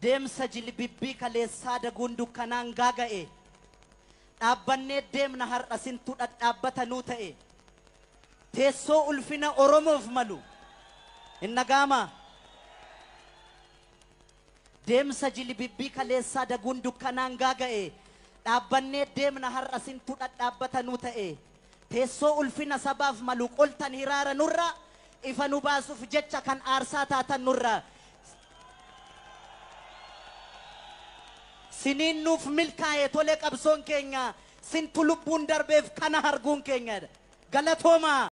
Deemsa jilbibbii kaleessaa daguun dukkanaan gaaga'e. Dhaabbannee deemna har'a sintu dhadhaabbata nuu ta'e. Teessoo ulfina Oromoof malu. Hin dhaga'amaa? Deemsa jilbibbii kaleessaa daguun dukkanaan gaaga'e. Dhaabbannee deemna har'a sintu dhadhaabbata nuu ta'e. Teessoo ulfina sabaaf malu qoltan hiraara nurra, ifa nu baasuuf jecha kan aarsaa taatan nurra. Siniin nuuf milkaa'e tole qabsoon keenya, sintu lubbuun darbeef kana arguun keenyadha. Galatoomaa!